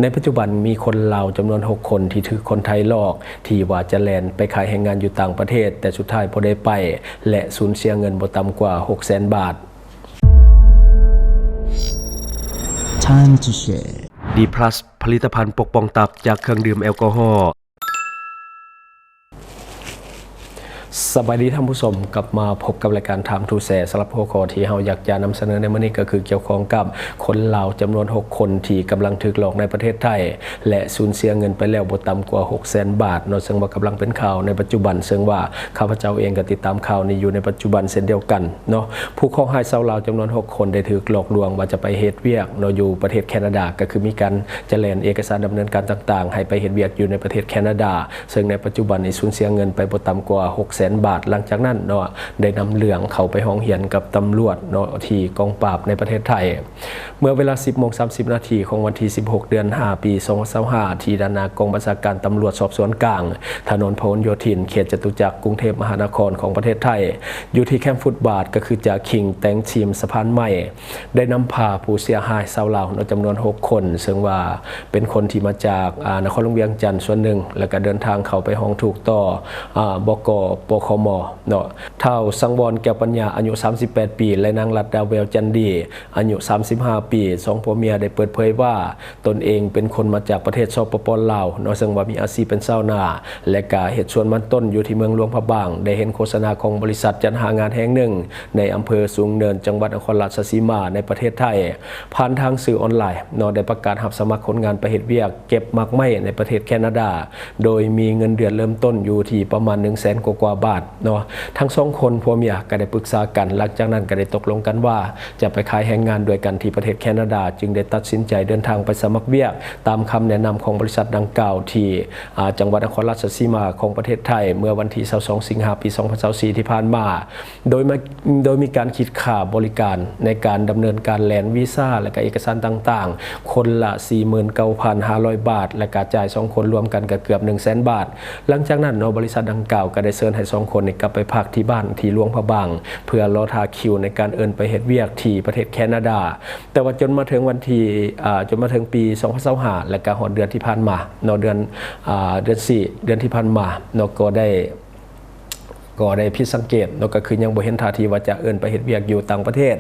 ໃນປັດຈຸບັນມີຄົນລາວຈຳນວນຫົກຄົນທີ່ຖືກຄົນໄທຫຼອກ ທີ່ວ່າຈະແລ່ນໄປຂາຍແຮງງານຢູ່ຕ່າງປະເທດ, ແຕ່ສຸດທ້າຍບໍ່ໄດ້ໄປ ແລະ ສູນເສຍເງິນບໍ່ຕ່ຳກວ່າຫົກແສນບາດ. Time to share. ດີພລັສ ຜະລິດຕະພັນປົກປ້ອງຕັບຈາກເຄື່ອງດື່ມແອລກໍຮໍ. ສະບາຍດີທ່ານຜູ້ຊົມ, ກັບມາພົບກັບລາຍການ Time to Share. ສຳລັບຫົວຂໍ້ທີ່ເຮົາຢາກຈະນຳສະເໜີໃນມື້ນີ້ ກໍຄືກ່ຽວຂ້ອງກັບຄົນລາວຈຳນວນຫົກຄົນທີ່ກຳລັງຖືກຫຼອກໃນປະເທດໄທ ແລະ ສູນເສຍເງິນໄປແລ້ວບໍ່ຕ່ຳກວ່າຫົກແສນບາດເນາະ, ເຊິ່ງວ່າກຳລັງເປັນຂ່າວໃນປັດຈຸບັນ, ເຊິ່ງວ່າຂ້າພະເຈົ້າເອງກໍຕິດຕາມຂ່າວນີ້ຢູ່ໃນປັດຈຸບັນເຊັ່ນດຽວກັນເນາະ. ຜູ້ເຄາະຮ້າຍຊາວລາວຈຳນວນຫົກຄົນໄດ້ຖືກຫຼອກລວງວ່າຈະໄປເຮັດວຽກເນາະ ຢູ່ປະເທດແຄນາດາ, ກໍຄືມີການຈະແລ່ນເອກະສານດຳເນີນການຕ່າງໆ ໃຫ້ໄປເຮັດວຽກຢູ່ໃນປະເທດແຄນາດາ. ເຊິ່ງໃນປັດຈຸບັນນີ້ສູນເສຍເງິນໄປບໍ່ຕ່ຳກວ່າຫົກແສນບາດ. ຫຼັງຈາກນັ້ນເນາະ ໄດ້ນຳເລື່ອງເຂົ້າໄປຮ້ອງຮຽນກັບຕຳຫຼວດເນາະ ທີ່ກອງປາບໃນປະເທດໄທ. ເມື່ອເວລາສິບໂມງສາມສິບນາທີຂອງວັນທີສິບຫົກ ເດືອນຫ້າ ປີສອງພັນຊາວຫ້າ ທີ່ດ້ານໜ້າກອງບັນຊາການຕຳຫຼວດສອບສວນກາງ ຖະໜົນພະຫນໂຍທິນ ເຂດຈະຕຸຈັກ ກຸງເທບມະຫານະຄອນຂອງປະເທດໄທ, ຢູ່ທີ່ແຄມຟຸດບາດ ກໍຄືຈາກຄິງແຕ່ງຊີມສະພານໃໝ່ ໄດ້ນຳພາຜູ້ເສຍຫາຍຊາວລາວເນາະ ຈຳນວນຫົກຄົນ, ເຊິ່ງວ່າເປັນຄົນທີ່ມາຈາກ ອາ ນະຄອນຫຼວງວຽງຈັນສ່ວນໜຶ່ງ ແລ້ວກໍເດີນທາງເຂົ້າໄປຮ້ອງທຸກຕໍ່ ອາ ບກ ປຄມ ເນາະ. ທ້າວສັງວອນ ແກ້ວປັນຍາ ອາຍຸສາມສິບແປດປີ ແລະ ນາງລັດດາແວວ ຈັນດີ ອາຍຸສາມສິບຫ້າປີ, ສອງຜົວເມຍໄດ້ເປີດເຜີຍວ່າ ຕົນເອງເປັນຄົນມາຈາກປະເທດ ສປປ ລາວ ເນາະ, ເຊິ່ງວ່າມີອາຊີບເປັນຊາວນາ ແລະ ກະເຮັດສວນມັນຕົ້ນຢູ່ທີ່ເມືອງຫຼວງພະບາງ, ໄດ້ເຫັນໂຄສະນາຂອງບໍລິສັດຈັດຫາງານແຫ່ງໜຶ່ງໃນອຳເພີສູງເນີນ ຈັງຫວັດນະຄອນລາຊະສີມາ ໃນປະເທດໄທ, ຜ່ານທາງສື່ອອນລາຍເນາະ, ໄດ້ປະກາດຮັບສະໝັກຄົນງານໄປເຮັດວຽກເກັບໝາກໄມ້ໃນປະເທດແຄນາດາ, ໂດຍມີເງິນເດືອນເລີ່ມຕົ້ນຢູ່ທີ່ປະມານໜຶ່ງແສນກວ່າໆບາດເນາະ. ທັງສອງຄົນຜົວເມຍກໍໄດ້ປຶກສາກັນ, ຫຼັງຈາກນັ້ນກໍໄດ້ຕົກລົງກັນວ່າຈະໄປຂາຍແຮງງານດ້ວຍກັນທີ່ປະເທດແຄນາດາ, ຈຶ່ງໄດ້ຕັດສິນໃຈເດີນທາງໄປສະໝັກວຽກຕາມຄຳແນະນຳຂອງບໍລິສັດດັ່ງກ່າວທີ່ ອາ ຈັງຫວັດນະຄອນລາຊະສີມາຂອງປະເທດໄທ ເມື່ອວັນທີຊາວສອງ ສິງຫາ ປີສອງພັນຊາວສີ່ ທີ່ຜ່ານມາ. ໂດຍມາ ໂດຍມີການຄິດຄ່າບໍລິການໃນການດຳເນີນການແລ່ນວີຊາ ແລະ ກະເອກະສານຕ່າງໆ ຄົນລະສີ່ໝື່ນເກົ້າພັນຫ້າຮ້ອຍບາດ ແລະ ກະຈ່າຍສອງຄົນລວມກັນກະເກືອບໜຶ່ງແສນບາດ. ຫຼັງຈາກນັ້ນເນາະ ບໍລິສັດດັ່ງກ່າວກະໄດ້ເຊີນໃຫ້ສອງຄົນນີ້ກັບໄປພັກທີ່ບ້ານທີ່ຫຼວງພະບາງ ເພື່ອລໍຖ້າຄິວໃນການເອີ້ນໄປເຮັດວຽກທີ່ປະເທດແຄນາດາ. ແຕ່ວ່າຈົນມາເຖິງວັນທີ ອາ ຈົນມາເຖິງປີສອງພັນຊາວຫ້າ ແລະ ກະຮອດເດືອນທີ່ຜ່ານມາເນາະ ເດືອນ ອາ ເດືອນສີ່ ເດືອນທີ່ຜ່ານມາເນາະ ກໍໄດ້ ກໍໄດ້ຜິດສັງເກດເນາະ, ກໍຄືຍັງບໍ່ເຫັນທ່າທີວ່າຈະເອີ້ນໄປເຮັດວຽກຢູ່ຕ່າງປະເທດ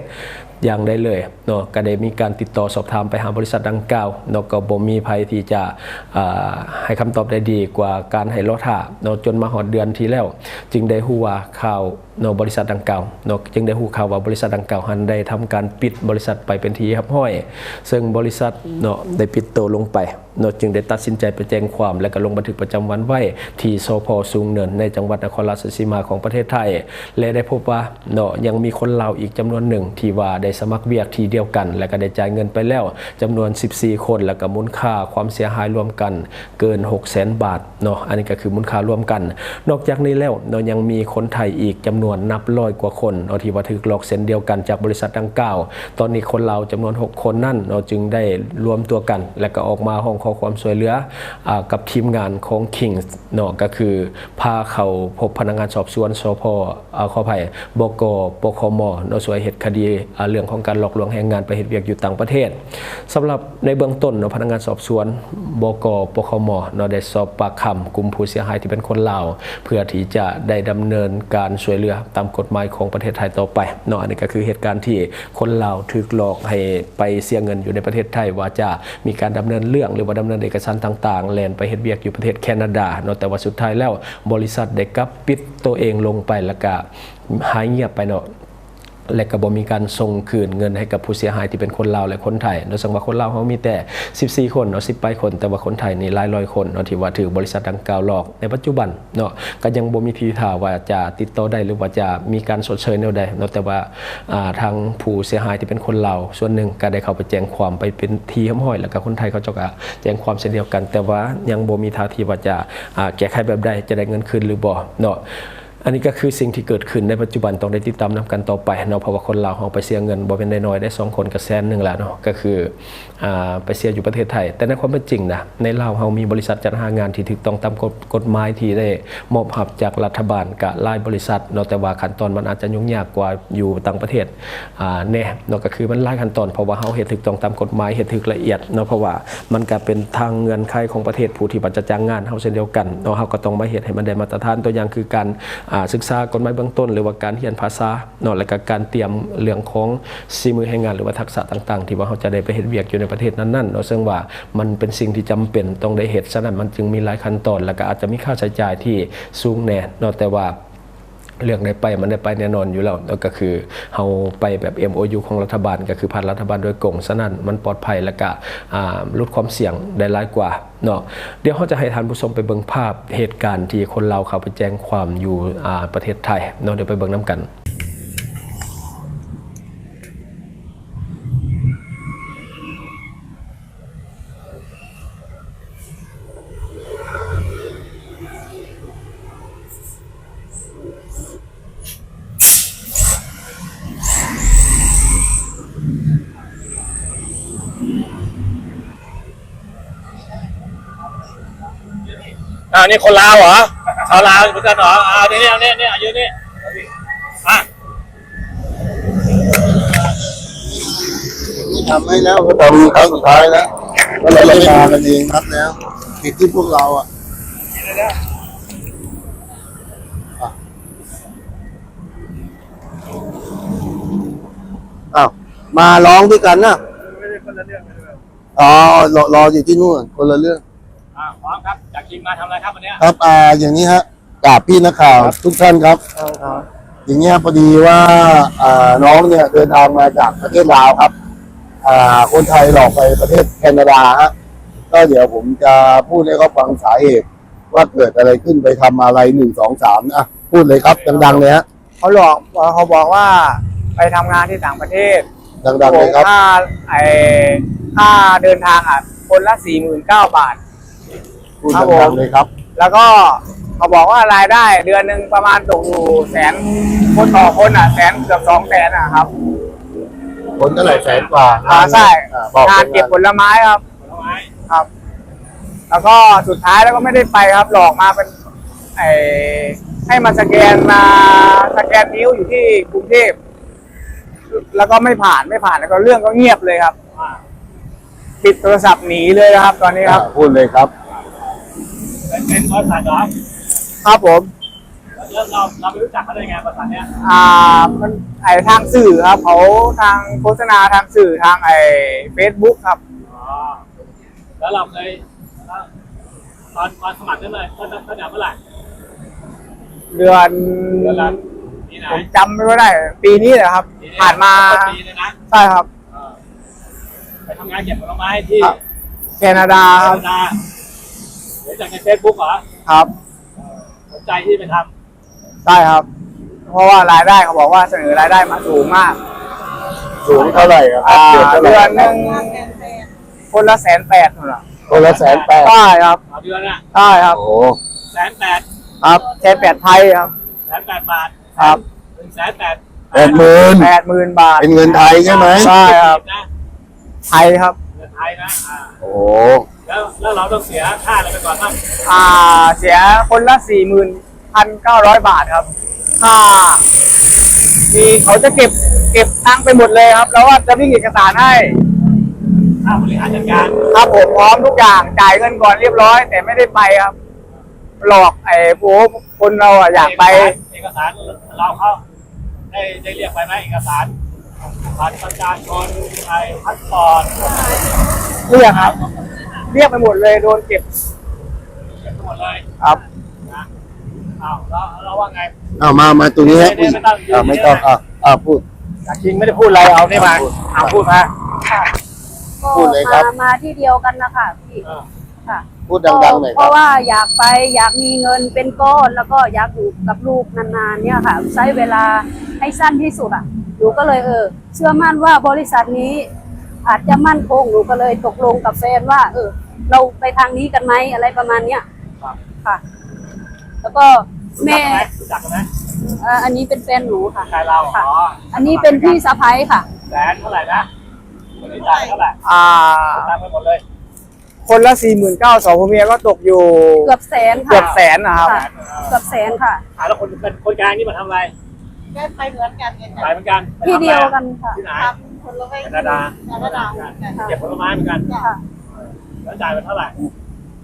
ຢ່າງໃດເລີຍເນາະ. ກໍໄດ້ມີການຕິດຕໍ່ສອບຖາມໄປຫາບໍລິສັດດັ່ງກ່າວເນາະ, ກໍບໍ່ມີໃຜທີ່ຈະ ອາ ໃຫ້ຄຳຕອບໄດ້ດີກວ່າການໃຫ້ລໍຖ້າເນາະ. ຈົນມາຮອດເດືອນທີ່ແລ້ວ ຈຶ່ງໄດ້ຮູ້ວ່າຂ່າວເນາະ, ບໍລິສັດດັ່ງກ່າວເນາະ ຈຶ່ງໄດ້ຮູ້ຂ່າວວ່າບໍລິສັດດັ່ງກ່າວຫັ້ນໄດ້ທຳການປິດບໍລິສັດໄປເປັນທີ່ຮຽບຮ້ອຍ, ເຊິ່ງບໍລິສັດເນາະ ໄດ້ປິດໂຕລົງໄປ ເນາະ ຈຶ່ງໄດ້ຕັດສິນໃຈໄປແຈ້ງຄວາມ ແລະ ກໍລົງບັນທຶກປະຈຳວັນໄວ້ທີ່ ສພ ສູງເນີນ ໃນຈັງຫວັດນະຄອນລາຊະສີມາຂອງປະເທດໄທ ແລະ ໄດ້ພົບວ່າເນາະ ຍັງມີຄົນລາວອີກຈຳນວນໜຶ່ງທີ່ວ່າໄດ້ສະໝັກວຽກທີ່ດຽວກັນ ແລະ ກໍໄດ້ຈ່າຍເງິນໄປແລ້ວຈຳນວນສິບສີ່ຄົນ ແລະ ກໍມູນຄ່າຄວາມເສຍຫາຍລວມກັນເກີນຫົກແສນບາດເນາະ. ອັນນີ້ກໍຄືມູນຄ່າລວມກັນ. ນອກຈາກນີ້ແລ້ວເນາະ ຍັງມີຄົນໄທອີກຈຳນວນນັບຮ້ອຍກວ່າຄົນເນາະ ທີ່ວ່າຖືກຫຼອກເຊັ່ນດຽວກັນຈາກບໍລິສັດດັ່ງກ່າວ. ຕອນນີ້ຄົນລາວຈຳນວນຫົກຄົນນັ້ນເນາະ ຈຶ່ງໄດ້ລວມຕົວກັນ ແລະ ກໍອອກມາຮ້ອງຂໍຄວາມຊ່ວຍເຫຼືອ ອາ ກັບທີມງານຂອງ Kings ເນາະ ກໍຄືພາເຂົ້າພົບພະນັກງານສອບສວນ ສພ ອາ ຂໍອະໄພ ບກ ປຄມ ເນາະ ຊ່ວຍເຮັດຄະດີ ອາ ເລື່ອງຂອງການຫຼອກລວງແຮງງານໄປເຮັດວຽກຢູ່ຕ່າງປະເທດ. ສຳລັບໃນເບື້ອງຕົ້ນເນາະ ພະນັກງານສອບສວນ ບກ ປຄມ ເນາະ ໄດ້ສອບປາກຄຳກຸ່ມຜູ້ເສຍຫາຍທີ່ເປັນຄົນລາວ ເພື່ອທີ່ຈະໄດ້ດຳເນີນການຊ່ວຍເຫຼືອຕາມກົດໝາຍຂອງປະເທດໄທຕໍ່ໄປເນາະ. ອັນນີ້ກໍຄືເຫດການທີ່ ຄົນລາວຖືກຫຼອກໃຫ້ໄປເສຍເງິນຢູ່ໃນປະເທດໄທ ວ່າຈະມີການດຳເນີນເລື່ອງ ຫຼືວ່າດຳເນີນເອກະສານຕ່າງໆ ແລ່ນໄປເຮັດວຽກຢູ່ປະເທດແຄນາດາເນາະ, ແຕ່ວ່າສຸດທ້າຍແລ້ວ ບໍລິສັດໄດ້ກັບປິດໂຕເອງລົງໄປ ແລ້ວກະຫາຍງຽບໄປເນາະ ແລະ ກະບໍ່ມີການສົ່ງຄືນເງິນໃຫ້ກັບຜູ້ເສຍຫາຍທີ່ເປັນຄົນລາວ ແລະ ຄົນໄທເນາະ. ເຊິ່ງວ່າຄົນລາວເຮົາມີແຕ່ສິບສີ່ຄົນເນາະ ສິບປາຍຄົນ, ແຕ່ວ່າຄົນໄທນີ້ຫຼາຍຮ້ອຍຄົນເນາະ ທີ່ວ່າຖືກບໍລິສັດດັ່ງກ່າວຫຼອກ. ໃນປັດຈຸບັນເນາະ ກໍຍັງບໍ່ມີທີທ່າວ່າຈະຕິດຕໍ່ໄດ້ ຫຼືວ່າຈະມີການຊົດເຊີຍແນວໃດເນາະ, ແຕ່ວ່າ ອ່າ ທາງຜູ້ເສຍຫາຍທີ່ເປັນຄົນລາວສ່ວນໜຶ່ງກໍໄດ້ເຂົ້າໄປແຈ້ງຄວາມໄປເປັນທີ່ຮຽບຮ້ອຍ ແລ້ວກໍຄົນໄທເຂົາເຈົ້າກໍແຈ້ງຄວາມເຊັ່ນດຽວກັນ, ແຕ່ວ່າຍັງບໍ່ມີທ່າທີວ່າຈະ ອ່າ ແກ້ໄຂແບບໃດ ຈະໄດ້ເງິນຄືນຫຼືບໍ່ເນາະ. ອັນນີ້ກໍຄືສິ່ງທີ່ເກີດຂຶ້ນໃນປັດຈຸບັນ ຕ້ອງໄດ້ຕິດຕາມນຳກັນຕໍ່ໄປເນາະ ເພາະວ່າຄົນລາວເຮົາໄປເສຍເງິນບໍ່ແມ່ນນ້ອຍໆເດ້ ສອງຄົນກໍແສນໜຶ່ງແລ້ວເນາະ ກໍຄື ອ່າ ໄປເສຍຢູ່ປະເທດໄທ. ແຕ່ໃນຄວາມເປັນຈິງນະ ໃນລາວເຮົາມີບໍລິສັດຈັດຫາງານທີ່ຖືກຕ້ອງຕາມກົດ ກົດໝາຍທີ່ໄດ້ມອບຮັບຈາກລັດຖະບານກະຫຼາຍບໍລິສັດເນາະ ແຕ່ວ່າຂັ້ນຕອນມັນອາດຈະຫຍຸ້ງຍາກກວ່າຢູ່ຕ່າງປະເທດ ອ່າ ແດ່ເນາະ ກໍຄືມັນຫຼາຍຂັ້ນຕອນ ເພາະວ່າເຮົາເຮັດຖືກຕ້ອງຕາມກົດໝາຍ ເຮັດຖືກລະອຽດເນາະ ເພາະວ່າມັນກະເປັນທາງເງື່ອນໄຂຂອງປະເທດຜູ້ທີ່ວ່າຈະຈ້າງງານເຮົາເຊັ່ນດຽວກັນເນາະ ເຮົາກໍຕ້ອງມາເຮັດໃຫ້ມັນໄດ້ມາດຕະຖານ ຕົວຢ່າງຄືການ ອ່າ ສຶກສາກົດໝາຍເບື້ອງຕົ້ນ ຫຼືວ່າການຮຽນພາສາ ເນາະ ແລະກະການຕຽມເລື່ອງຂອງສີມືແຮງງານ ຫຼືວ່າທັກສະຕ່າງໆ ທີ່ວ່າເຮົາຈະໄດ້ໄປເຮັດວຽກຢູ່ໃນປະເທດນັ້ນໆເນາະ ເຊິ່ງວ່າມັນເປັນສິ່ງທີ່ຈຳເປັນຕ້ອງໄດ້ເຮັດ. ສະນັ້ນມັນຈຶ່ງມີຫຼາຍຂັ້ນຕອນ ແລະກະອາດຈະມີຄ່າໃຊ້ຈ່າຍທີ່ສູງແດ່ເນາະ ແຕ່ວ່າເລື່ອງໄດ້ໄປມັນໄດ້ໄປແນ່ນອນຢູ່ແລ້ວເນາະ ກໍຄືເຮົາໄປແບບ ເອັມໂອຢູ ຂອງລັດຖະບານ ກໍຄືຜ່ານລັດຖະບານໂດຍກົງ ສະນັ້ນມັນປອດໄພ ແລະກະ ອ່າ ຫຼຸດຄວາມສ່ຽງໄດ້ຫຼາຍກວ່າ ເນາະ. ດຽວເຮົາຈະໃຫ້ທ່ານຜູ້ຊົມໄປເບິ່ງພາບເຫດການທີ່ຄົນລາວເຂົ້າໄປແຈ້ງຄວາມຢູ່ ອ່າ ປະເທດໄທເນາະ ດຽວໄປເບິ່ງນຳກັນ. ອ້າວ ນີ້ຄົນລາວເຫຣອ? ຊາວລາວເໝືອນກັນເຫຣອ? ອາ ນີ້ ນີ້ ນີ້ ຢູ່ນີ້ ອາ ນີ້ທຳໃຫ້ແລ້ວ ກໍຕ້ອງຄັ້ງສຸດທ້າຍແລ້ວ ເພາະເຮົາໄດ້ມາກັນເອງນັດແລ້ວ ຜິດທີ່ພວກເຮົາອະ. ອ້າວ ມາຮ້ອງດ້ວຍກັນນະ. ອໍ ລໍ ລໍຢູ່ທີ່ນູ້ນ ຄົນລະເລື່ອງ. ອ່າ ພ້ອມครับ จากคิงมาทำอะไรครับวันเนี้ย? ครับ ອ່າ อย่างนี้ฮะ กราบพี่นักข่าวครับ ทุกท่านครับ ครับ อย่างเงี้ย พอดีว่า อ่า น้องเนี่ยเดินทางมาจากประเทศลาวครับ อ่า คนไทยหลอกไปประเทศแคนาดาฮะ ก็เดี๋ยวผมจะพูดให้เขาฟังสาเหตุว่าเกิดอะไรขึ้น ไปทำอะไร หนึ่ง สอง สาม อ่ะ พูดเลยครับ ดังๆเลยฮะ. เขาหลอก เขาบอกว่าไปทำงานที่ต่างประเทศ ดังๆเลยครับ ค่า ไอ้ ค่าเดินทางอะ คนละ สี่หมื่นเก้า บาท พูด ครับผม ดังๆเลยครับ แล้วก็เขาบอกว่ารายได้เดือนหนึ่งประมาณตกอยู่แสน คนต่อคนอะ แสน เกือบ สองแสน อะครับ คนเท่าไหร่ แสนกว่า อ่า ใช่ อ่า บอก งานเก็บผลไม้ครับ ผลไม้ ครับ แล้วก็สุดท้ายแล้วก็ไม่ได้ไปครับ หลอกมาเป็น ไอ้ ให้มาสแกน มาสแกนนิ้วอยู่ที่กรุงเทพฯ แล้วก็ไม่ผ่าน ไม่ผ่าน แล้วก็เรื่องก็เงียบเลยครับ อ่า ปิดโทรศัพท์หนีเลยนะครับ ตอนนี้ครับ อ่า พูดเลยครับ เป็น เป็นบริษัทเหรอ? ครับผม แล้วเรา เราไปรู้จักเขาได้ไง บริษัทเนี้ย? อ่า มัน ไอ้ ทางสื่อครับ เขา ทางโฆษณาทางสื่อ ทาง ไอ้ เฟซบุ๊กครับ อ๋อ แล้วเราเคย ตอน ตอนสมัครนั่นเลย ตั้งแต่ ตั้งแต่เมื่อไหร่? เดือน เดือนละ ปีไหน? ผมจำไม่ค่อยได้ ปีนี้แหละครับ ปีนี้ ผ่านมา ต้นปีเลยนะ? ใช่ครับ เออ ไปทำงานเก็บผลไม้ที่ ครับ แคนาดาครับ แคนาดา รู้จักในเฟซบุ๊กเหรอ? ครับ เออ สนใจที่ไปทำ? ใช่ครับ เพราะว่ารายได้เขาบอกว่าเสนอรายได้มาสูงมาก สูงเท่าไหร่อะครับ? อ่า เดือนเท่าไหร่อะครับ? เดือนหนึ่งคนละแสนแปด นั่นแหละ คนละแสนแปด ใช่ครับ ต่อเดือนอะ? ใช่ครับ โอ้ แสนแปด ครับ แสนแปดไทยครับ แสนแปดบาท ครับ หนึ่งแสนแปด แปดหมื่น แปดหมื่นบาท เป็นเงินไทยใช่ไหม? ใช่ครับ นะ ไทยครับ เงินไทยนะ อ่า โอ้ แล้ว แล้วเราต้องเสียค่าอะไรไปก่อนบ้าง? อ่า เสียคนละ สี่หมื่นเก้าร้อย บาทครับ ค่า มี เขาจะเก็บ เก็บตังค์ไปหมดเลยครับ แล้วก็จะวิ่งเอกสารให้ ค่าบริหารจัดการ ครับผม พร้อมทุกอย่าง จ่ายเงินก่อนเรียบร้อย แต่ไม่ได้ไปครับ หลอก ไอ้ โอ้ คนเราอะอยากไป เอกสาร เอกสารเราเขา ได้ ได้เรียกไปไหม เอกสาร บัตรประชาชน ไอ้ พาสปอร์ต เรียกครับ เรียกไปหมดเลย โดนเก็บ เก็บไปหมดเลย ครับ นะ อ้าว แล้ว แล้วว่าไง? อ้าว มา มาตรงนี้ฮะ ไม่ ผู้หญิง ไม่ต้อง อ่า ไม่ต้อง อ่า อ่า พูด จากคิงไม่ได้พูดอะไร เอานี่มา อ่า พูด อ่า พูดมา ค่ะ ก็ พูดเลยครับ มา มาที่เดียวกันนะคะพี่ เออ ค่ะ พูดดังๆหน่อยครับ ก็เพราะว่าอยากไป อยากมีเงินเป็นก้อน แล้วก็อยากอยู่กับลูกนานๆเนี่ยค่ะ ใช้เวลาให้สั้นที่สุดอะ หนูก็เลย เออ เชื่อมั่นว่าบริษัทนี้อาจจะมั่นคง หนูก็เลยตกลงกับแฟนว่า เออ เราไปทางนี้กันไหม อะไรประมาณเนี้ย ครับ ค่ะ แล้วก็ ແມ່ ຮູ້ຈັກກັນໄໝ? ເອີ ອັນນີ້ເປັນແຟນໜູຄ່ະ. ແຟນເຮົາ? ຄ່ະ. ອໍ ອັນນີ້ເປັນພີ່ສະໃພ້ຄ່ະ. ແສນເທົ່າໃດນະ? ບໍ່ໄດ້ຈ່າຍເທົ່າໃດ? ອ່າ ຈ່າຍໄປໝົດເລີຍ. ຄົນລະສີ່ໝື່ນເກົ້າ ສອງຜົວເມຍກໍຕົກຢູ່ເກືອບແສນຄ່ະ. ເກືອບແສນນະຄັບ. ຄ່ະ ເກືອບແສນຄ່ະ. ອ່າ ແລ້ວຄົນ ຄົນກາງນີ້ມາທຳອະໄລ? ກໍໄປເໝືອນກັນ ໄປເໝືອນກັນ. ທີ່ດຽວກັນຄ່ະ. ທີ່ໄຫນ? ຄົນລະແວກ ແຄນາດາ. ແຄນາດາ. ເກັບຜົນລະໄມ້ເໝືອນກັນ. ຄ່ະ. ແລ້ວຈ່າຍໄປເທົ່າໃດ?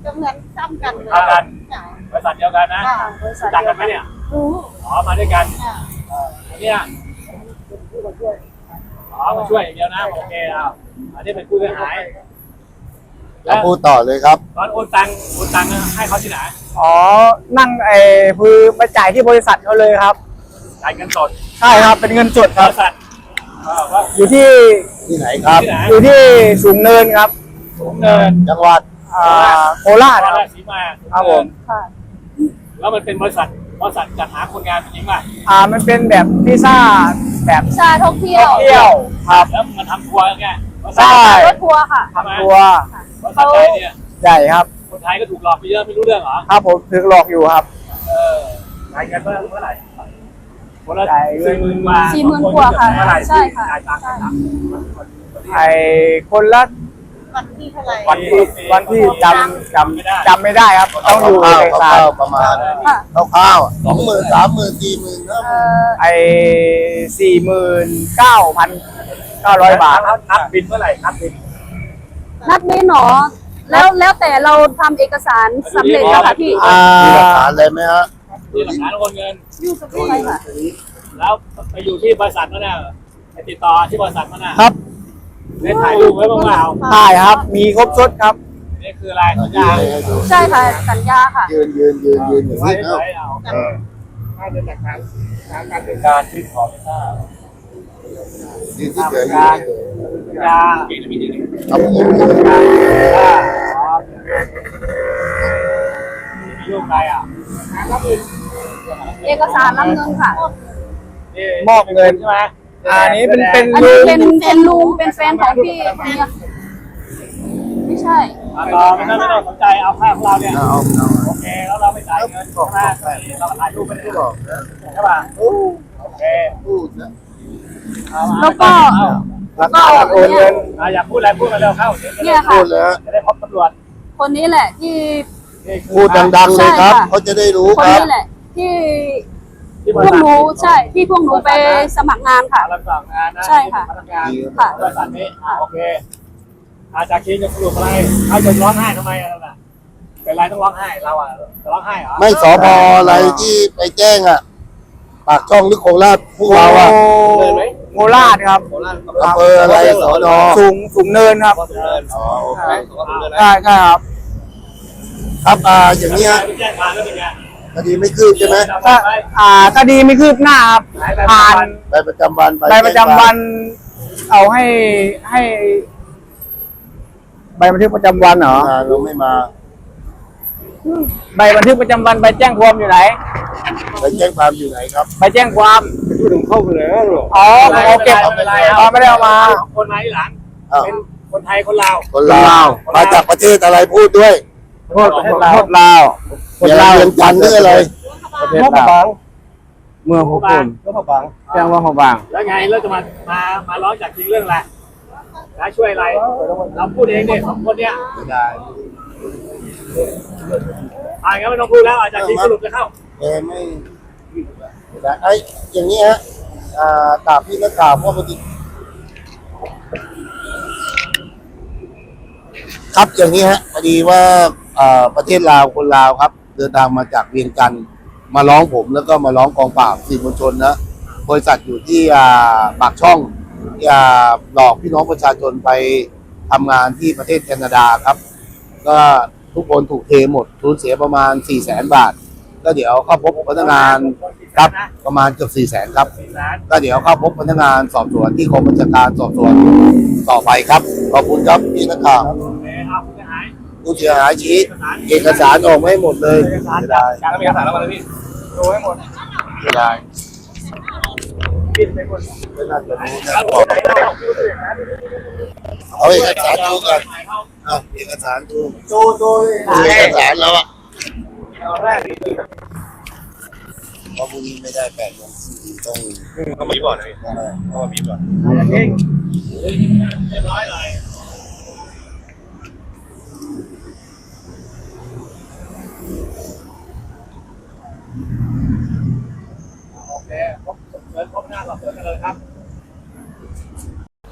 ກໍເໝືອນສ່ຳກັນເລີຍ. ເທົ່າກັນ. ຈ້ະ. ບໍລິສັດດຽວກັນນະ? ຈ້ະ. ຮູ້ຈັກກັນໄໝເນຍ? ຮູ້. ອໍ ມາດ້ວຍກັນ. ຈ້ະ. ອັນເນຍ ອໍ ມາຊ່ວຍຢ່າງດຽວນະ. ໂອເຄ ເອົາ ອັນນີ້ເປັນຜູ້ເສຍຫາຍ. ແລ້ວ ແລ້ວ ພູດຕໍ່ເລີຍຄັບ. ຕອນໂອນຕັງ ໂອນຕັງໃຫ້ເຂົາທີ່ໄຫນ? ອໍ ນັ່ງ ເອີ ຄືໄປຈ່າຍທີ່ບໍລິສັດເຂົາເລີຍຄັບ. ຈ່າຍເງິນສົດ? ໃຊ່ຄັບ ເປັນເງິນສົດຄັບ. ບໍລິສັດ ເອີ ຢູ່ທີ່ ທີ່ໄຫນຄັບ? ທີ່ໄຫນ? ຢູ່ທີ່ສູງເນີນຄັບ. ສູງເນີນ ຈັງຫວັດ ອ່າ ໂຄລາດ ໂຄລາດຄັບ. ສີມາ ຄັບຜົມ. ຄ່ະ. ແລ້ວມັນເປັນບໍລິສັດ ບໍລິສັດຈັດຫາຄົນງານຈິງປ່ະ? ອ່າ ມັນເປັນແບບວີຊາ ແບບວີຊາທ່ອງທ່ຽວ ທ່ອງທ່ຽວຄັບ. ແລ້ວມາທຳທົວເນຍ? ໃຊ່ ລົດທົວຄ່ະ. ທຳທົວ. ບໍລິສັດໃຫຍ່ເນຍ? ໃຫຍ່ຄັບ. ຄົນໄທກໍຖືກຫຼອກໄປເຍອະ ໄມ່ຮູ້ເລື່ອງເຫຼືອ? ຄັບຜົມ ຖືກຫຼອກຢູ່ຄັບ. ເອີ ຈ່າຍເງິນເມື່ອ ເມື່ອໃດ? ຄົນລະສີ່ໝື່ນກວ່າ. ສີ່ໝື່ນກວ່າຄ່ະ. ເມື່ອໃດ? ໃຊ່ຄ່ະ. ຈ່າຍຕັງ ໃຫ້ຄົນລະ ວັນທີເທົ່າໃດ? ວັນທີ ວັນທີ ຈຳ ຈຳ ຈຳໄມ່ໄດ້ຄັບ. ຕ້ອງຢູ່ເອກະສານ. ປະມານ ຄ່ະ ຄ່າວໆ ສອງໝື່ນ ສາມໝື່ນ ສີ່ໝື່ນເນາະ. ເອີ ໄອ້ສີ່ໝື່ນເກົ້າພັນເກົ້າຮ້ອຍບາດ. ນັດບິນເມື່ອໃດ? ນັດບິນ ນັດບິນເນາະ? ແລ້ວ ແລ້ວແຕ່ເຮົາທຳເອກະສານສຳເລັດແລ້ວຄ່ະພີ່. ອ່າ ມີຫຼັກຖານໄດ້ໄໝຮະ? ມີຫຼັກຖານໂອນເງິນ ຢູ່ກັບໃຜຄ່ະ? ແລ້ວໄປຢູ່ທີ່ບໍລິສັດນັ້ນນະ ໄປຕິດຕໍ່ທີ່ບໍລິສັດມັນນະ. ຄັບ. ໄດ້ຖ່າຍຮູບໄວ້ບ້າງເປົ່າ? ຖ່າຍຄັບ ມີຄົບຊຸດຄັບ. ນີ້ຄືອະໄລ? ສັນຍາ? ໃຊ່ຄ່ະ ສັນຍາຄ່ະ. ຢືນ ຢືນ ຢືນ ຢືນ ເອີ ເອີ ການຕິດຕໍ່ ນີ້ທີ່ເກີດຢູ່ ສັນຍາ ຄັບ. ເອກະສານຮັບເງິນຄ່ະ. ມອບເງິນໃຊ່ໄໝ? ອ່າ ອັນນີ້ເປັນ ເປັນ ອັນນີ້ເປັນ ເປັນລຸງ ເປັນແຟນຂອງພີ່ເມຍ. ໄມ່ໃຊ່ ອ່າ ຕໍ່ ໄມ່ຕ້ອງ ໄມ່ຕ້ອງສົນໃຈ ເອົາຄ່າຂອງເຮົາເນຍ. ເອົາ ເອົາ ໂອເຄ ແລ້ວເຮົາໄປຈ່າຍເງິນໃຊ່ໄໝ? ເຮົາກໍຖ່າຍຮູບໄປ ໃຊ່ປ່ະ? ໂອເຄ ແລ້ວກໍ ແລ້ວກໍໂອນເງິນ. ອ່າ ຢາກພູດອະໄລ ພູດມາເລີຍ ເຂົ້າ ເນຍຄ່ະ ຈະໄດ້ພົບຕຳຫຼວດ. ຄົນນີ້ແຫຼະທີ່ ພູດດັງໆເລີຍຄັບ ເຂົາຈະໄດ້ຮູ້ຄັບ. ຄົນນີ້ແຫຼະທີ່ ທີ່ພວກໜູ ໃຊ່ ທີ່ພວກໜູໄປສະໝັກງານຄ່ະ. ໃຊ່ຄ່ະ ພະນັກງານ ຄ່ະ ບໍລິສັດນີ້. ອ່າ ໂອເຄ ອາຈານຄິງຈະສະຫຼຸບອະໄລ? ເຮົາຈະຮ້ອງໄຫ້ທຳໄມ? ເປັນໄລຕ້ອງຮ້ອງໄຫ້? ເຮົາອະຈະຮ້ອງໄຫ້ເຫຣອ? ໄມ່ ສພ ອະໄລທີ່ໄປແຈ້ງອະ ປາກຊ່ອງຫຼືໂຄລາດ? ພວກເຮົາອະ ໂຄລາດຄັບ. ອຳເພີອະໄລ? ສນ ສູງ ສູງເນີນຄັບ. ອໍ ໂອເຄ ໃຊ່ ໃຊ່ຄັບ. ຄັບ ອ່າ ຢ່າງນີ້ຮະ ຄະດີໄມ່ຄືບໃຊ່ໄໝ? ອ່າ ຄະດີໄມ່ຄືບໜ້າຄັບ. ຜ່ານ ໃບປະຈຳວັນ ໃບປະຈຳວັນ ເອົາໃຫ້ ໃຫ້ ໃບບັນທຶກປະຈຳວັນເຫຣອ? ມາ ລົງໃຫ້ມາ. ໃບບັນທຶກປະຈຳວັນ ໃບແຈ້ງຄວາມຢູ່ໃນ? ໃບແຈ້ງຄວາມຢູ່ໃນຄັບ? ໃບແຈ້ງຄວາມ ໄປຢູ່ນຳເຂົາພຸ້ນແຫຼະ. ອໍ ເອົາເກັບ ເອົາໄປແລ້ວ ເອົາ ໄມ່ໄດ້ເອົາມາ. ຄົນມາທີຫຼັງ ເປັນຄົນໄທຄົນລາວ? ຄົນລາວ. ຄົນລາວ ມາຈາກປະເທດອະໄລ? ພູດດ້ວຍ. ປະເທດລາວ. ຄົນລາວ. ວຽງຈັນຫຼືອະໄລ? ປະເທດລາວ. ເມືອງຫົວໂຂນ ແຂວງຫຼວງພະບາງ. ແລ້ວໄງ ແລ້ວຈະມາ ມາ ມາຮ້ອງອາຈານຄິງເລື່ອງອະໄລ? ແລ້ວຊ່ວຍອະໄລ? ເຮົາພູດເອງເດ ສອງຄົນເນຍ. ໄດ້ ອ່າ ເອົາ ໄມ່ຕ້ອງພູດແລ້ວ ອາຈານຄິງສະຫຼຸບຈະເຂົ້າ. ເອີ ໄມ່ ໄດ້ ເອີ ຢ່າງນີ້ຮະ ອ່າ ຕາມທີ່ນັກຂ່າວພວກມັນຕິດ ຄັບ ຢ່າງນີ້ຮະ ພໍດີວ່າ ເອີ ປະເທດລາວ ຄົນລາວຄັບ ເດີນທາງມາຈາກວຽງຈັນ ມາຮ້ອງຜົມ ແລ້ວກໍມາຮ້ອງກອງປາບສື່ມວນຊົນນະ ບໍລິສັດຢູ່ທີ່ ອ່າ ປາກຊ່ອງ ອ່າ ຫຼອກພີ່ນ້ອງປະຊາຊົນໄປທຳງານທີ່ປະເທດແຄນາດາຄັບ. ກໍທຸກຄົນຖືກເທໝົດ ສູນເສຍປະມານສີ່ແສນບາດ. ກໍດຽວເຂົ້າພົບພະນັກງານຄັບ ປະມານເກືອບສີ່ແສນຄັບ. ກໍດຽວເຂົ້າພົບພະນັກງານສອບສວນທີ່ກອງບັນຊາການສອບສວນຕໍ່ໄປຄັບ. ຂອບຄຸນຄັບ ພີ່ນັກຂ່າວ. ຜູ້ເສຍຫາຍຊີ້ເອກະສານອອກມາໃຫ້ໝົດເລີຍ. ເສຍດາຍ. ເອກະສານເອົາມາເລີຍພີ່. ໂຊໃຫ້ໝົດ. ເສຍດາຍ. ເອົາເອກະສານໂຊກ່ອນ. ເອົາເອກະສານໂຊ. ໂຊ ໂຊເອກະສານແລ້ວອະ. เพราะพรุ่งนี้ไม่ได้แปดโมงครึ่งต้อง ເຂົາມີບໍ່ນະ ເຂົາມີບໍ່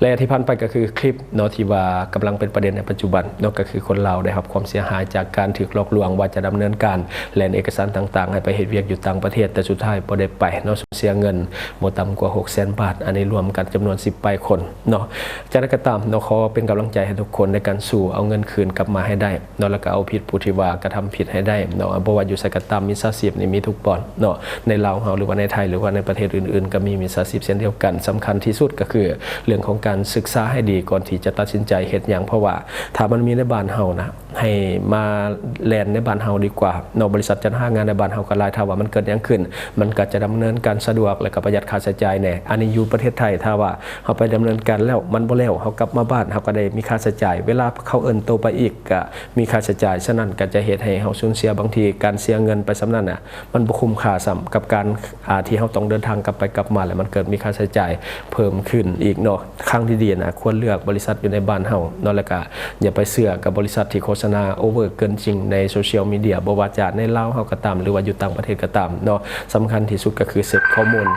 ແລະທີ່ຜ່ານໄປກໍຄືຄລິບເນາະ ທີ່ວ່າກຳລັງເປັນປະເດັນໃນປັດຈຸບັນເນາະ ກໍຄືຄົນລາວໄດ້ຮັບຄວາມເສຍຫາຍຈາກການຖືກຫຼອກລວງວ່າຈະດຳເນີນການແລ່ນເອກະສານຕ່າງໆ ໃຫ້ໄປເຮັດວຽກຢູ່ຕ່າງປະເທດ ແຕ່ສຸດທ້າຍບໍ່ໄດ້ໄປເນາະ ສູນເສຍເງິນບໍ່ຕ່ຳກວ່າຫົກແສນບາດ ອັນນີ້ລວມກັນຈຳນວນສິບປາຍຄົນເນາະ. ຈັ່ງໃດກໍຕາມເນາະ ຂໍເປັນກຳລັງໃຈໃຫ້ທຸກຄົນໃນການສູ້ເອົາເງິນຄືນກັບມາໃຫ້ໄດ້ເນາະ ແລ້ວກໍເອົາຜິດຜູ້ທີ່ວ່າກະທຳຜິດໃຫ້ໄດ້ເນາະ. ບໍ່ວ່າຢູ່ໃສກໍຕາມ ມິດສາຊີບນີ້ມີທຸກບ່ອນເນາະ ໃນລາວເຮົາ ຫຼືວ່າໃນໄທ ຫຼືວ່າໃນປະເທດອື່ນໆ ກໍມີມິດສາຊີບເຊັ່ນດຽວກັນ. ສຳຄັນທີ່ສຸດກໍຄື ເລື່ອງຂອງການສຶກສາໃຫ້ດີກ່ອນທີ່ຈະຕັດສິນໃຈເຮັດຫຍັງ ເພາະວ່າຖ້າມັນມີໃນບ້ານເຮົານະ ໃຫ້ມາແລ່ນໃນບ້ານເຮົາດີກວ່າເນາະ. ບໍລິສັດຈັດຫາງານໃນບ້ານເຮົາກໍຫຼາຍ ຖ້າວ່າມັນເກີດຫຍັງຂຶ້ນ ມັນກໍຈະດຳເນີນການສະດວກ ແລະກໍປະຢັດຄ່າໃຊ້ຈ່າຍແດ່. ອັນນີ້ຢູ່ປະເທດໄທ ຖ້າວ່າເຮົາໄປດຳເນີນການແລ້ວມັນບໍ່ແລ້ວ ເຮົາກັບມາບ້ານ ເຮົາກໍໄດ້ມີຄ່າໃຊ້ຈ່າຍ ເວລາເຂົາເອີ້ນໂຕໄປອີກກໍມີຄ່າໃຊ້ຈ່າຍ. ສະນັ້ນກໍຈະເຮັດໃຫ້ເຮົາສູນເສຍ ບາງທີການເສຍເງິນໄປສ່ຳນັ້ນນະ ມັນບໍ່ຄຸ້ມຄ່າສ່ຳກັບການ ອ່າ ທີ່ເຮົາຕ້ອງເດີນທາງກັບໄປກັບມາ ແລ້ວມັນເກີດມີຄ່າໃຊ້ຈ່າຍເພີ່ມຂຶ້ນອີກເນາະ. ທາງທີ່ດີນະ ຄວນເລືອກບໍລິສັດຢູ່ໃນບ້ານເຮົາເນາະ ແລ້ວກະຢ່າໄປເຊື່ອກັບບໍລິສັດທີ່ໂຄສະນາໂອເວີເກີນຈິງໃນໂຊຊຽວມີເດຍ ບໍ່ວ່າຈະໃນລາວເຮົາກໍຕາມ ຫຼືວ່າຢູ່ຕ່າງປະເທດກໍຕາມເນາະ. ສຳຄັນທີ່ສຸດກໍຄືເຊັກຂໍ້ມູນ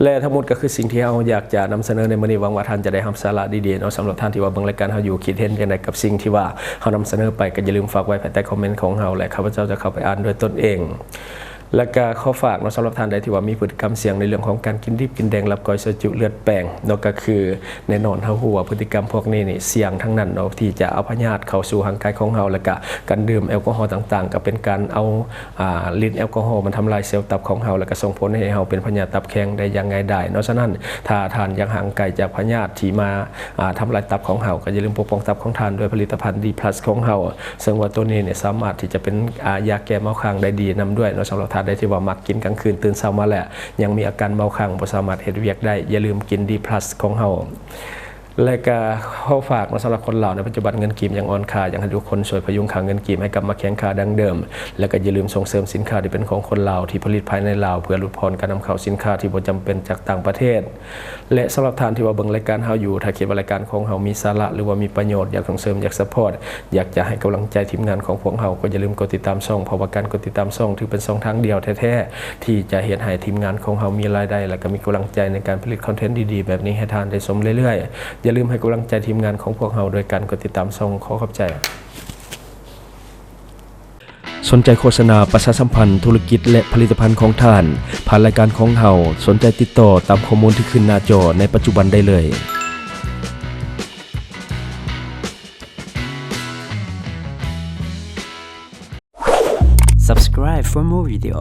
ແລະທັງໝົດກໍຄືສິ່ງທີ່ເຮົາຢາກຈະນຳສະເໜີໃນມື້ນີ້. ຫວັງວ່າທ່ານຈະໄດ້ຮັບສາລະດີໆເນາະ. ສຳລັບທ່ານທີ່ວ່າເບິ່ງລາຍການເຮົາຢູ່ ຄິດເຫັນຈັ່ງໃດກັບສິ່ງທີ່ວ່າເຮົານຳສະເໜີໄປ ກໍຢ່າລືມຝາກໄວ້ພາຍໃຕ້ຄອມເມັນຂອງເຮົາ ແລະຂ້າພະເຈົ້າຈະເຂົ້າໄປອ່ານດ້ວຍຕົນເອງ. ແລ້ວກໍຂໍຝາກເນາະ ສຳລັບທ່ານໃດທີ່ວ່າມີພຶດຕິກຳສ່ຽງໃນເລື່ອງຂອງການກິນດິບກິນແດງ ລັບກ້ອຍ ຊອຍຈຸ ເລືອດແປງເນາະ ກໍຄືແນ່ນອນເຮົາຮູ້ວ່າພຶດຕິກຳພວກນີ້ນີ້ສ່ຽງທັງນັ້ນເນາະ ທີ່ຈະເອົາພະຍາດເຂົ້າສູ່ຮ່າງກາຍຂອງເຮົາ. ແລ້ວກໍການດື່ມແອລກໍຮໍຕ່າງໆ ກໍເປັນການເອົາ ອ່າ ລິດແອລກໍຮໍມັນທຳລາຍເຊວຕັບຂອງເຮົາ ແລ້ວກໍສົ່ງຜົນໃຫ້ເຮົາເປັນພະຍາດຕັບແຂງໄດ້ຢ່າງງ່າຍດາຍເນາະ. ສະນັ້ນ ຖ້າທ່ານຢາກຫ່າງໄກຈາກພະຍາດທີ່ມາ ອ່າ ທຳລາຍຕັບຂອງເຮົາ ກໍຢ່າລືມປົກປ້ອງຕັບຂອງທ່ານດ້ວຍຜະລິດຕະພັນ ດີພລັສ ຂອງເຮົາ ເຊິ່ງວ່າໂຕນີ້ນີ້ສາມາດທີ່ຈະເປັນ ອ່າ ຢາແກ້ເມົາຄ້າງໄດ້ດີນຳດ້ວຍເນາະ. ສຳລັບທ່ານໃດທີ່ວ່າມັກກິນກາງຄືນ ຕື່ນເຊົ້າມາແລ້ວຍັງມີອາການເມົາຄ້າງ ບໍ່ສາມາດເຮັດວຽກໄດ້ ຢ່າລືມກິນ ດີພລັສ ຂອງເຮົາ. ແລະກະຂໍຝາກເນາະ ສຳລັບຄົນລາວໃນປັດຈຸບັນເງິນກີບຍັງອ່ອນຄ່າ ຢາກໃຫ້ທຸກຄົນຊ່ວຍພະຍຸງຄ່າເງິນກີບໃຫ້ກັບມາແຂງຄ່າດັ່ງເດີມ ແລະກະຢ່າລືມສົ່ງເສີມສິນຄ້າທີ່ເປັນຂອງຄົນລາວ ທີ່ຜະລິດພາຍໃນລາວ ເພື່ອຫຼຸດຜ່ອນການນຳເຂົ້າສິນຄ້າທີ່ບໍ່ຈຳເປັນຈາກຕ່າງປະເທດ. ແລະສຳລັບທ່ານທີ່ວ່າເບິ່ງລາຍການເຮົາຢູ່ ຖ້າຄິດວ່າລາຍການຂອງເຮົາມີສາລະ ຫຼືວ່າມີປະໂຫຍດ ຢາກສົ່ງເສີມ ຢາກຊັບພອດ ຢາກຈະໃຫ້ກຳລັງໃຈທີມງານຂອງພວກເຮົາ ກໍຢ່າລືມກົດຕິດຕາມຊ່ອງ ເພາະວ່າການກົດຕິດຕາມຊ່ອງຖືເປັນຊ່ອງທາງດຽວແທ້ໆ ທີ່ຈະເຮັດໃຫ້ທີມງານຂອງເຮົາມີລາຍໄດ້ ແລະກໍມີກຳລັງໃຈໃນການຜະລິດຄອນເທັນດີໆແບບນີ້ໃຫ້ທ່ານໄດ້ຊົມເລື້ອຍໆ. ຢ່າລືມໃຫ້ກຳລັງໃຈທີມງານຂອງພວກເຮົາໂດຍການກົດຕິດຕາມຊ່ອງ. ຂໍຂອບໃຈ. ສົນໃຈໂຄສະນາປະຊາສຳພັນທຸລະກິດ ແລະ ຜະລິດຕະພັນຂອງທ່ານ ຜ່ານລາຍການຂອງເຮົາ, ສົນໃຈຕິດຕໍ່ຕາມຂໍ້ມູນທີ່ຂຶ້ນໜ້າຈໍໃນປັດຈຸບັນໄດ້ເລີຍ. Subscribe for more video.